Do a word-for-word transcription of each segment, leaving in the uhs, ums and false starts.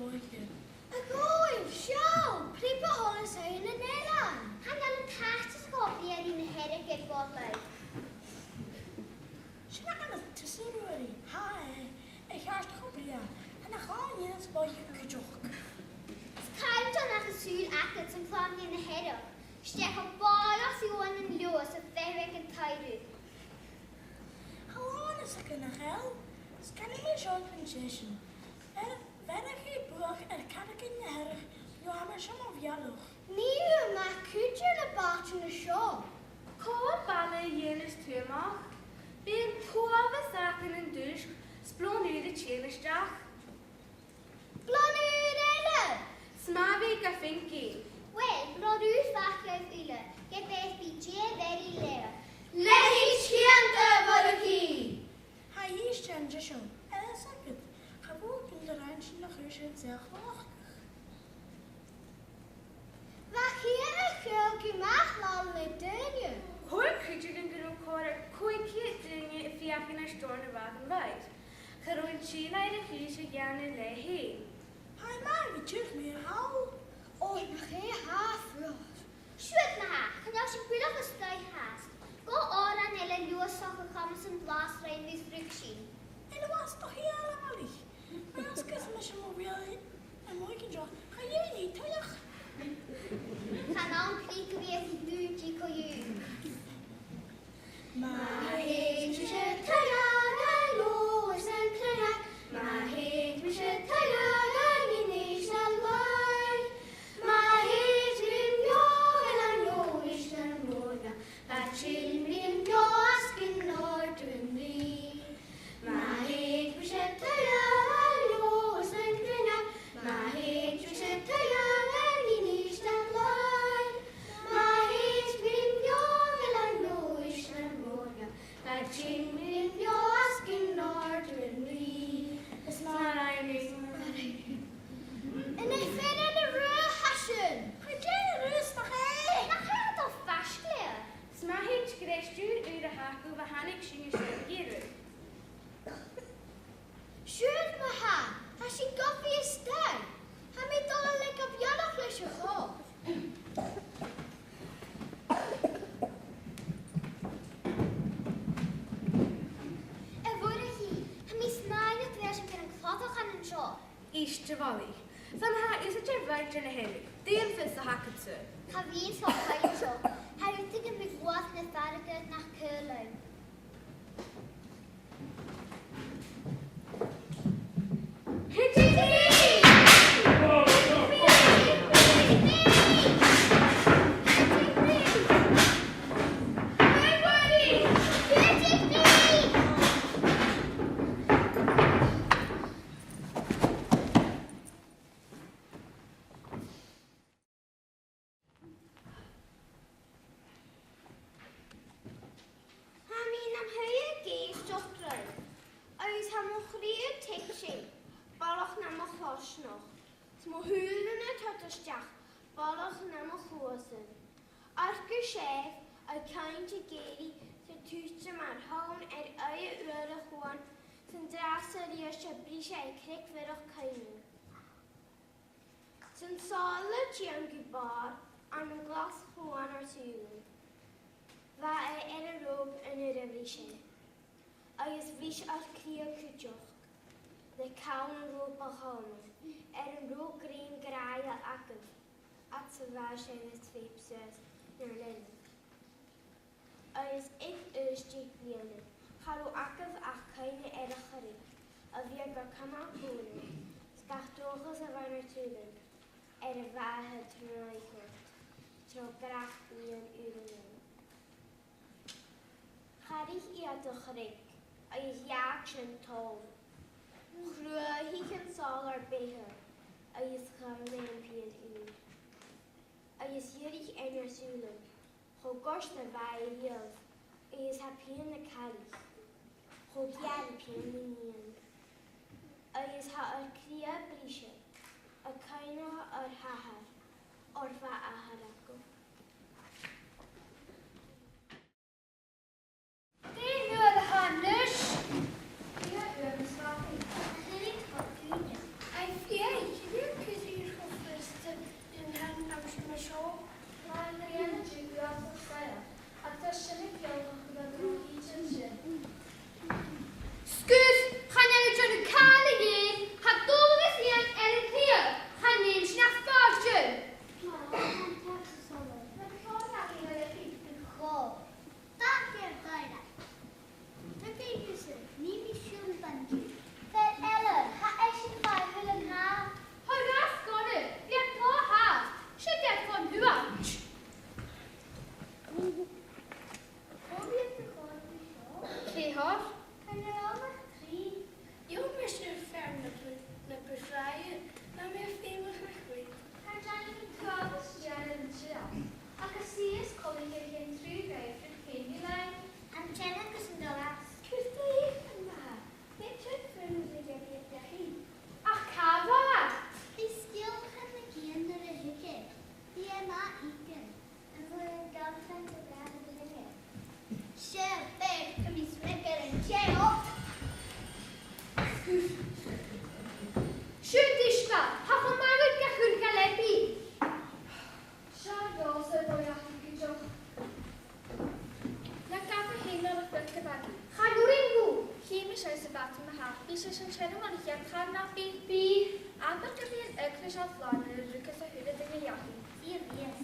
A Dhòmhnaill, seall, prìomh a h-uile sìon an eilein. Chan eil an t-àite cho brèagha ri na Hearadh air bòrd leinn. Sin a th' ann an tusa, a Ruairidh. Tha e, a cheart cho brèagha, chan eil e cho brèagha 's a bha mi a' creidsinn. Is càit an deach an sùil agad san clann de na Hearadh? Is dè cho bàidheil 's a bha an leòmhas a bhith aig an taigh riut? Chan eil, a Sheonag, nach eil? Is chan eil mi seo chun seisean. Bheir, bheir e buaidh air caraidean na Hearadh, no tha mi seo mo mhealladh. Nì thu math cuideachd na bàtaichean seo. Cò am baile a dhèanas tu a-mach? Bidh an t-uabhas againn an-diugh, 's Bliadhn' Ùr a' tighinn a-steach. Bliadhn' Ùr eile! 'S math a bhith ga phuinginn. Uill, Bliadhn' Ùr Mhachair uile, ge b' e dè a bheir i leatha. Leathaid cheudna, a Mhurchaidh! Tha i a-staigh an seo, a Sheonag. Cha mhòr gun do rinn sinn a' chùis an t-seachdain a-mach. Bha a' chiad chaol gu math làn le daoine. Chuala cuideigin gun robh còrr air còig ceud duine a' feuchainn ri stòr na Bhàgh a' Bhàigh. Cha robh an t-sìde air a' chùis a dhèanamh leatha fhèin. Tha e math a bhith a' tighinn a-mach. Ò, nach e tha e fuar. Siuthad ma-thà, chan eil sinn buileach a-staigh fhathast. Gu h-àraidh an leithid leòmhasach a chumas am blas rinn mus ruig sinn. An e blas do shìorraidh, a Mhurchaidh? Mas e gus mise mo bheul a-muigh an seo, cha dèan i tuilleadh. Chan ann cridhe gu bheil i dùinte co-dhiù. Ma thèid mise tuilleadh an leòmhas nan cruinneachadh, ma thèid mise tuilleadh an Innis nan Laoidh, ma thèid mi rim beò nan leòmhas nan mòine, ged a tha mi rim beò às gun òrdugh an rìgh. Ma thèid mise tuilleadh an leòmhas nan cruinneachadh, ma thèid mise tuilleadh an Innis nan Laoidh, ma thèid mi rim beò nan leòmhas nan mòine, ged a tha mi rim beò às gun òrdugh an rìgh. Is mar a rinn mi. An e fear an rùn a tha sin? Chan e an rùn, 's nach e? Nach e a tha faisg leatha? 'S math a thèid greis ùr a th' aca, bha thàinig sinn a-steach gu ìre. Siuthad ma-thà, tha sinn gu bhith a-staigh. Tha mi a' dol a leigeil beannachd leis a' chòrr. A Mhurchaidh, tha mi a' smaoineachadh gu bheil sinn gu math cladach an seo. Ist, a Mhurchaidh. Feumaidh sinn a bhith a' dèanamh fios air na Hearadh. Dè am fios a th' agadsa? Cha bhi seo faighinn seo. Tha rudeigin mu bhuaidh na fairge nach cuala. Tha mi nam shuidhe ag èisteachd ribh, agus tha mo chridhe a' tuigsinn, balach nam chloisneachd, 's mo shùilean a' tighinn a-steach, balach nam chluasan. Oidhche sèimh, a' cainnt ag èirigh, 's a' tuiteam air thonn air aghaidh uair a' chuain, 's an-dràsta a-rithist a' briseadh air creig bhiorach cuimhne. 'S an sàl a' tighinn gu bàrr, ann an glas chluain ar sùilean. Bha e air an ròp an uair a bhris e, agus bhris ar cridhe cuideachd, le call an ròpa a chomain, air an robh grèim gràineil agaibh, fhad 's a bha sibh a' feitheamh suas nar n-eilean. Agus aig aois deich bliadhna, cha robh agaibh ach cuimhne air a' chreag, a bhiodh gar cumail còmhla, 's gach dòchas a bh' ann ar sùilean, air a bheatha tro na h-oidhchean, tro gach bliadhna ùr an-diugh. Charaich iad a' chreag, agus dh'fhàg sin toll. Chruaidh an sàl air beatha, agus dh'fhalbh e am pian ùr. Agus dh'fhuirich e nar sùilean, cho goirt 's a bha e riamh, agus tha pian na caraich cho geal ri pian nan nighean. Agus tha ar cridhe briseadh, a' cuimhneachadh ar h-athar, oir bha athair agam. Dè an uair a tha a-nis? Fichead uair, Miss Martin. Chan eil e cho dùinte. Aidh, fichead, chan e Siuthad, a Sìne, tha e cho math dhut a chur gu lèir bìdh. Seo, Rosa, bòidheach cuideachd. Nach gabh thu fhèin air a' bhàta a-mach? Chan urrainn dhomh. Chì mi sibh sa bhàta a-màireach. Bidh sibh an sin mun a' cheann, nach bi? Bidh. Abair gum bi an eaglais air làrna ruigheachd a h-uile duine dhachaigh. Bidh, bidh.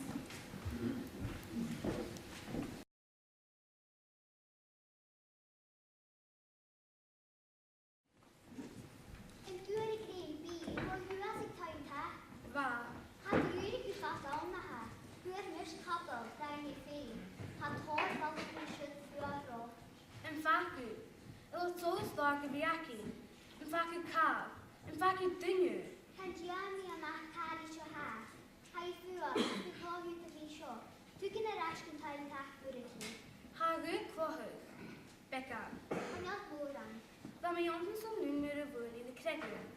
An d' fhuair thu grèim bìdh bho Ruairidh aig taigh an taigh? Bha. Cha do dh'fhuirich thu fada ann, a-mhàireach. Fhuair mise cadal, rinn e fhèin. Tha tòrr bhàtaichean siud fuar romhad. Am faca thu? A bheil solas làir gu bhith againn? Am faca thu càil? Am faca thu duine? Chan eil mi a-mach càil seo fhathast. Tha i fuar, gu còir dhut a bhith seo. Tugainn air ais gun taigh an taigh, a Ruairidh. Tha thu a' cladhach. Beagan. Chan eil mòran. Bha mi anns an salon nuair a bhuannaich na creagan.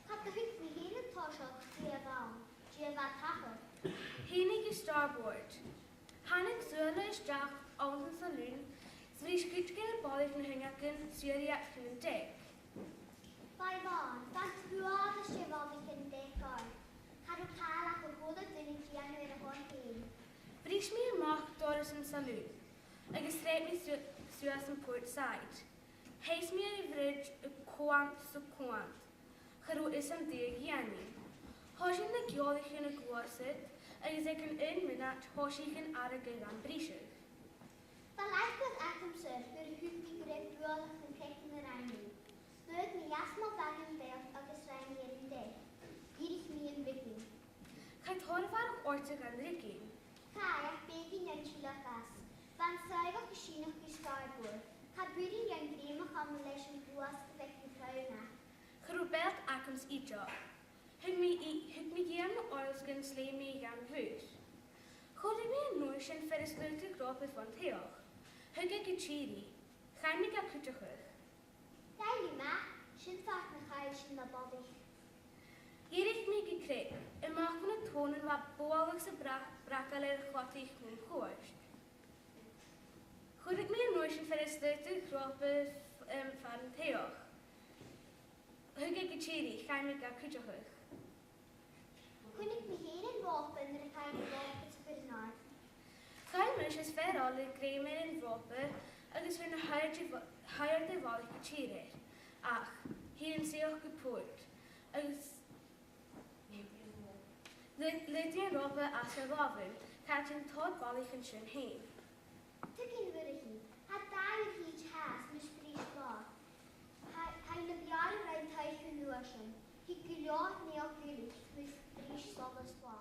Cha do thuig mi fhèin an toiseach dè bh' ann, dè bha a' tachairt. Thàinig an starboard. Thàinig Suella a-steach anns an salon, 's bhris cuideigin a' bhalaich na h-uinneagan, 's dh'iarr i iad fon deic. Bha i làn, bha an t-uabhas de bhalaich air an deic oirre. Cha robh càil ach a h-uile duine a' dèanamh air a shon fhèin. Bhris mi a-mach doras an salon, agus shreap mi su-, suas am port side. Sheas mi air a' bhridge a' coimhead 's a' coimhead. Cha robh fhios agam dè a dhèanamh. Thòisich na geòlaichean a' gluasad, agus aig an aon mhionaid thòisich an fharraige rim briseadh. Bha làrach agamsa nuair a thuig mi gur e bualadh an creagan a rinn mi. Shlaod mi deas mo bheagan bheag agus rinn mi air an deic. Dh'fhuirich mi an rigging. Chaidh tòrr a bharrachd ortsa dhan rigging. Chaidh, ach b' e an t-uabhas. Bha an soitheach a' sìneadh gu starboard. Cha b' urrainn dhan grèim a chumail leis a' ghluasad a bh' aig na craobhan. Cha robh beachd agamsa idir. Thug mi i-, thug mi dhìom na h-oileasgan 's leum mi dhan bhùrn. Chunnaic mi an uair sin fear a' slaodadh ropa fon taigh. Thug e gu tìr i. Chaidh mi ga cuideachadh. Rinn thu math, sin far na chaill sinn na balaich. Dh'èirich mi gu creag, a-mach bho na tonnan bha bualadh 's a' bra-, bragail air a' chladach mun cuairt. Chunnaic mi an uair sin fear a' slaodadh ropa f-, em, far an taigh. Thug e gu tìr i, chaidh mi ga cuideachadh. Chunnaic mi fhèin an ropa nuair a chaidh mi ropa sa bhùrn. Chaidh mise is fear eile grèim air an ropa agus chuir na h-uiread de bha-, h-uiread de bhalaich gu tìr e. Ach, thill an soitheach gu port, agus led-, leasaidh an ropa às ar làmhan, chaidh an tòrr bhalaich an sin fhèin. Tugainn a Ruairidh, tha dà uair thìde fhathast mus bris là. Tha, tha na beàrn a rinn taic an uair sin. Thig gu leòr neo-ghuaillich mus bris solas là.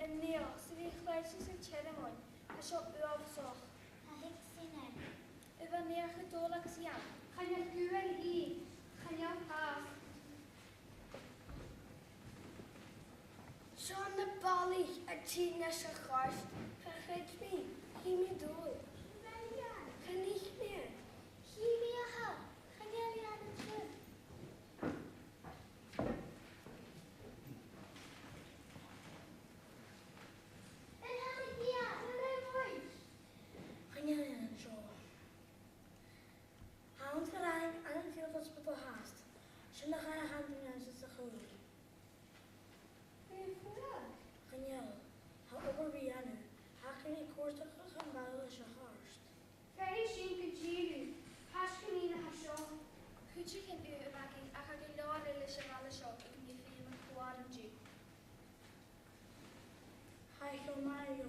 An-diugh, 's e a bhith a' cluich sa tearmann, tha seo uabhasach. Tha thuigsinn e. A bheil naidheachd Dòmhnall agus Iain? Chan eil guth air a dhìth, chan eil pàs. Seo na balaich a' tighinn leis a' chairt. Cha chreid mi, chì mi Dòmhnall. Chan fhaic mi e. Chì mi e, chan eil e an seo. An tàinig e, an robh e? Chan eil e an seo. Tha e anns an Anfield Hospital fhathast. Sin a chaidh a chantainn anns a' chùl. Chan eil. Tha obair ri dhèanamh. Tha cuideigin a' cuartachadh am ball leis a' chairt. Faodaidh sinn gu dìreach. Tha sinn a' smaoineachadh seo. Cuideigin ùr a bh' againn, ach tha gu leòr eile sa bhaile seo a bhios a' feuchainn ri clàradh an-diugh. Tha e cho math,